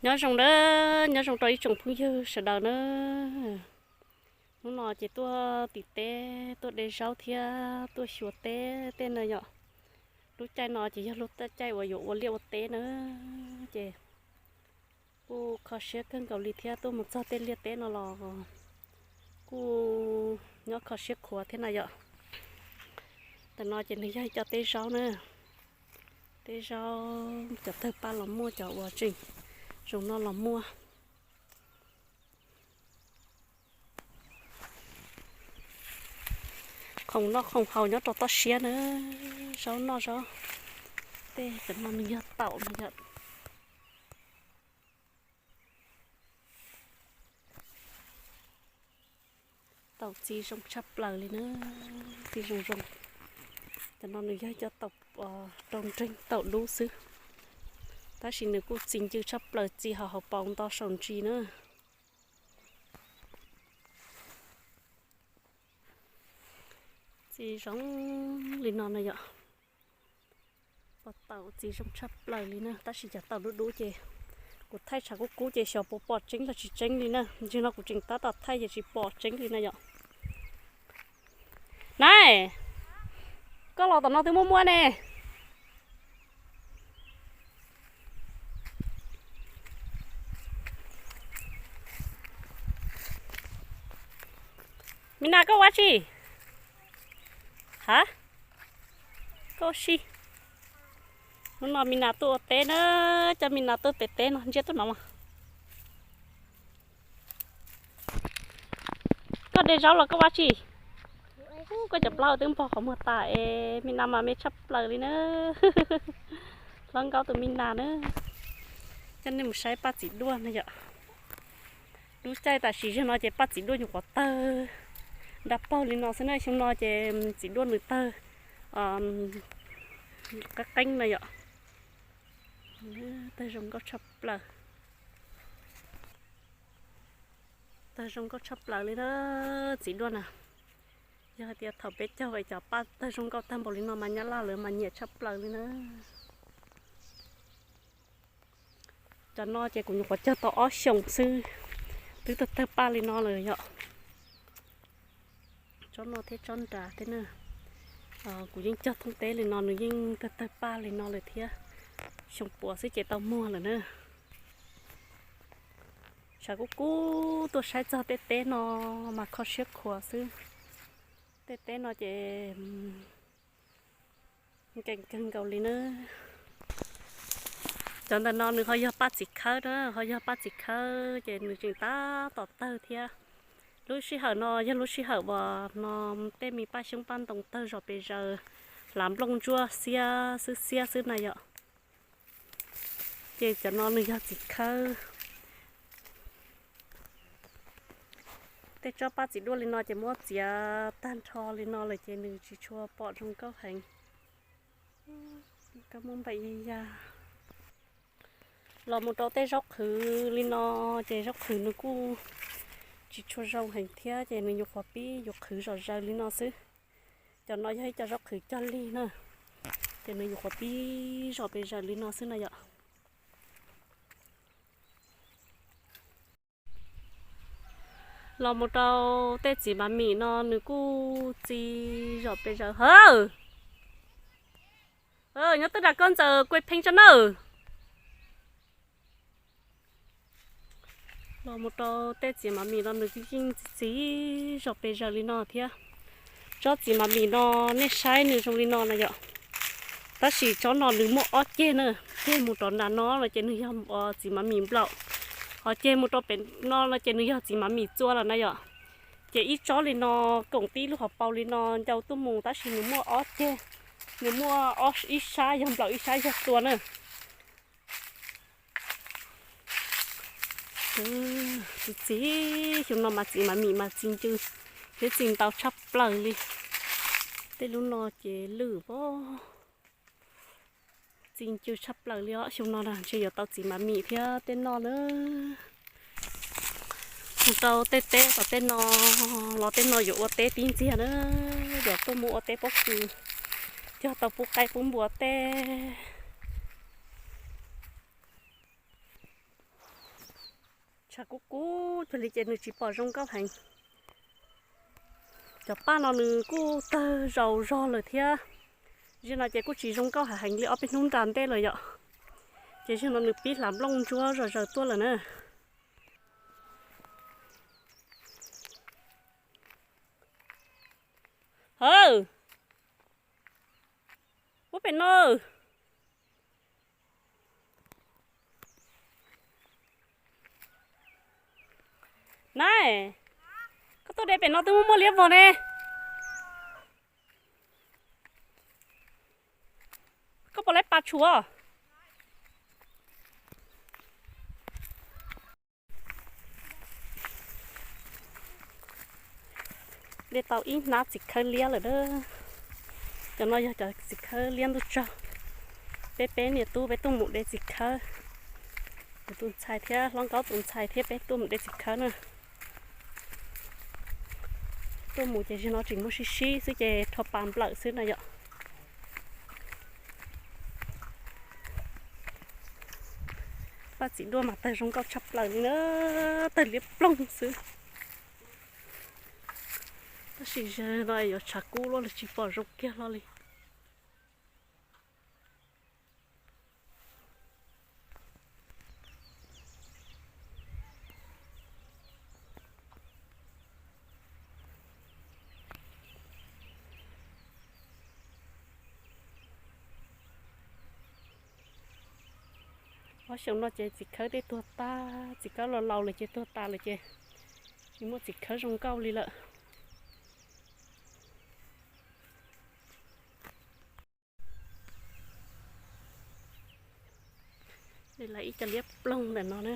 Nyob zoo na, nyob zoo rau ib tsoom phooj ywg sawv daws na. Hnub no ces tuaj tim teb tuaj de zaub thiab tuaj xyuas teb tej no yom. Lub caij no ces yog lub caij uas yuav ua liaj ua teb na, ces kuj kho siab kawg nkaus li thiab, tuaj mus txog tej liaj teb no los kuj nyob kho siab khuav thiab na yom. Tam no ces nws yog ib co teb zaub na, teb zaub cov tawg paj los muaj, cov uas tseem zoo noj los muaj. Khoom noj khoom haus nyob rau toj siab na, zaub noj zaub. Tej tam no nws yog taum no yom. Taum txi zoo tshaj plaws li na, txi zoo zoo. Tam no nws yog cov taum rau nreeg taum dub xwb, tab sis nws kuj txi ncw tshaj plaws, txi hauv hauv paus nto saum ntsis na. Txi zoo li no na yom. Pom taum txi zoo tshaj plaws li na, tab sis cov taum dub dub ces kuv thaij tshav kub kub ces xyov puas pom tseeb los tsis tseeb li na. Ntsis no kuv tseem tab tom thaij ces tsis pom tseeb li na yom. Nai, koj los tom no twb muaj muaj ne. Mina, koj ua tsi? Ha, koj si. Hnub no Mina tuaj ua teb na, coj Mina tuaj pem teb no, ntsia tuaj no mas. Koj de zaub los koj ua tsi? Koj cov plaub hau twb npog qhov muag tas es Mina mas me tshaj plaws li na. Hlob Nkauj tus Mina na. Coj nej mus saib paj txiv duaj na yom. Lub caij tam sim no ces paj txiv duaj nyuam qhuav tawg nra paug li no xwb na, xyoo no ces txiv duaj nws tawg qeeb qeeb na yom. Tawg zoo nkauj tshaj plaws. Tawg zoo nkauj tshaj plaws li na, txiv duaj na. Yog hais tias thaum peb caug es cov paj tawg zoo nkauj tag npaum li no mas Nyab Laj lawv mas nyiam tshaj plaws li na. Cov no ces kuv nyuam qhuav cog tau ob xyoos xwb, twb tawg tawg paj li no lawm yom. Tsob no thiab tsob nrad thiab na, kuv yeej cog thoob teb li no nws yeej tawg tawg paj li no lawm thiab. Xyoo puav xwb ces tau muag lawm na. Tshav kub kub tuaj saib txog tej teb no mas kho siab khuav xwb. Tej teb no ces nkees kawg nkaus li na. Cov ntawm no nws ho yog paj txiv khawb na, ho yog paj txiv khawb ces nws tseem tab tom tawg thiab. Lub sij hawm no yog lub sij hawm uas no tej me paj xyoob paj ntoo tawg zom pes zaws, hlav nplooj ntsuab xiab xwb xiab xwb na yom. Ces cov no nws yog txiv khawb. Tej tsob paj txiv duaj li no ces muab txiav tag nrho li no lawm ces nws tsis tshua pom zoo nkauj heev. Kab muab npaim ya ya. Los mus rau tej zaub qhwv li no ces zaub qhwv nws kuj tsis tshua zoo heev thiab ces nws nyuam qhuav pib yuav qhwv zom zaws li no xwb. Cov no yog ib co zaub qhwv cog lig na, ces nws nyuam qhuav pib zom pes zaws li no xwb na yom. Los mus rau tej txiv mas mim no nws kuj txi zom pes zaws hawm. Nyob twb nram koj ntxawm kuj pheej tso nawb. Los mus rau tej txiv mas mim no nws yeej txi zom pes zaws li no thiab. Tsob txiv mas mim no nej saib nws zoo li no na yom. Tab sis tsob no nws muaj ob ceg na, ceg mus rau nram no no ces nws yog txiv mas mim nplaum, ho ceg mus rau pem no no ces nws yog txiv mas mim txua lawm na yom. Ces ib tsob li no koom tib lub hauv paus li no ncau tuaj mus tab sis nws muaj ob ceg, nws muaj ib sab yog nplaum ib sab yog txua na. Txiv txiv, xyoo no mas txiv mas mim mas txi ncw thiab txi ntau tshaj plaws li. Tej lub no ces lwj pob, txi ncw tshaj plaws li os. Xyoo no ntshe yuav tau txiv mas mim thiab tej noj na. Mus rau tej teb tom tej no los tej no yuav ua teb tib ntxiag na, yuav tuaj mus ua teb pob kws, cog tau pub qaib pub npua tej. Tshav kub kub cuag li ces nws tsis pom zoo nkauj heev. Cov paj no nws kuj tawg zaus zog lawm thiab. Zaum no ces kuj tsis zoo nkauj heev li ob peb hnub nram ntej lawm yom. Ces zaum no nws pib hlav nplooj ntsuab zom zaws tuaj lawm na. Hawm, ua pem no. Nab, koj tuaj de pem no twb muaj muaj liab vog ne. Koj puas lab pas tshuav? De tau ib hnab txiv khawb liab lawm a. Cov no yog cov txiv khawb liab ntuj tsaug. Peb peb niam tub peb tuaj mus de txiv khawb. Kuv tus ntxhais thiab hlob nkaub tus ntxhais thiab peb tuaj mus de txiv khawb na. Tuaj mus ces zaum no tseem muaj sib sib xwb ces rho pas nplawm xwb na yom. Paj txiv duaj mas tawg zoo nkauj tshaj plaws li na, tawg liab ploog xwb. Tab sis zaum no yuav tshav kub luaj li tsis pom zoo kiag hlo li. Ob xyoos no ces txiv khawb tej tuag tag, txiv khawb laus laus lawm ces tuag tas lawm ces tsis muaj txiv khawb zoo nkauj li lawm. Lawv ib co liab ploog ntawm no na.